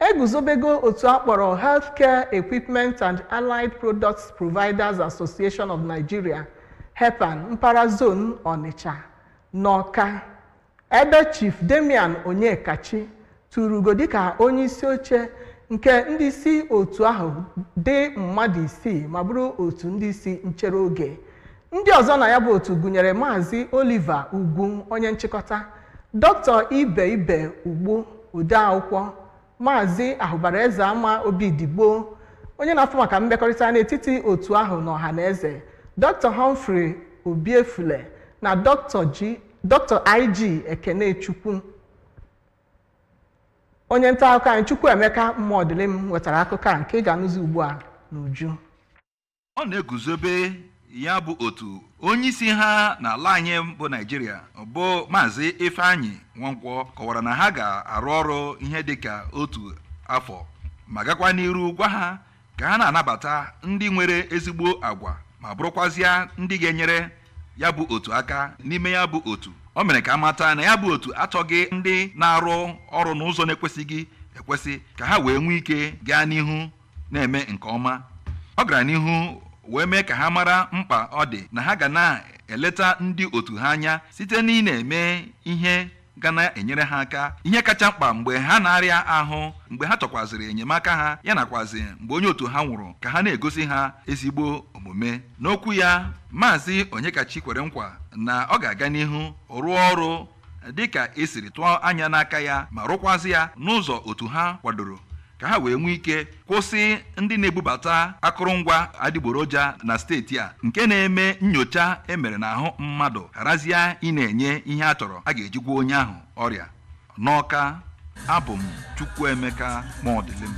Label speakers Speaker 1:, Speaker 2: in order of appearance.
Speaker 1: Eguzobego otu a kpọrọ Healthcare Equipment and Allied Products Providers Association of Nigeria, HEPAN, mpaghara zone Ọnịcha n'Ọka, ebe Chief Damian Onyekachi tụrụ ugo dịka onye isi oche nke ndị isi otu ahụ dị mmadụ isii ma bụrụ otu ndị isi nchere oge. Ndị ọzọ na ya bụ otu gụnyere Maazị Oliver Ugwu, onye nchịkọta, Dr. Ibe Ibe Ugbu, odeakwụkwọ, Maazị Ahụbaraeze Ama Obidigbo, onye na-afụ maka mmekọrịta n'etiti otu ahụ na ọha na eze, Dr. Humphrey Obiefule na Dr. G Dr. IG Ekenechukwu. Onye nta akụkọ anyị Chukwuemeka Mmụọdịlim nwetara akụkọ a nke ị ga-anụzi ugbu a n'uju.
Speaker 2: Ọ na-eguzobe ya bụ otu onyeisi ha n'ala anyị bụ Naịjirịa bụ Maazị Ifeanyị Nwankwọ kọwara na ha ga-arụ ọrụ ihe dịka otu afọ ma gakwa n'iru gwa ha ka ha na-anabata ndị nwere ezigbo agwa ma bụrụkwazịa ndị ga-enyere ya bụ otu aka n'ime ya bụ otu. O mere ka amata na ya bụ otu achọghị ndị na-arụ ọrụ n'ụzọ na-ekwesịghị ekwesị ka ha wee nwee ike gaa n'ihu na-eme nke ọma. Ọ gara n'ihu wee mee ka ha mara mkpa ọ dị na ha ga na-eleta ndị otu ha anya site n'ị na-eme ihe ga na-enyere ha aka, ihe kacha mkpa mgbe ha na-arịa ahụ, mgbe ha chọkwazịrị enyemaka ha, ya nakwazi mgbe onye otu ha nwụrụ, ka ha na-egosi ha ezigbo omume. N'okwu ya, Maazị Onyekachi kwere nkwa na ọ ga-aga n'ihu rụọ ọrụ dịka esiri tụọ anya n'aka ya ma rụkwazị ya n'ụzọ otu ha kwadoro ka ha wee nwee ike kwụsị ndị na-ebubata akụrụngwa adịgboroja na steeti a nke na-eme nyocha emere n'ahụ mmadụ gharazie ị na-enye ihe a chọrọ a ga-eji gwọọ onye ahụ ọrịa. N'Ọka, abụ m Chukwuemeka Mọdịlim.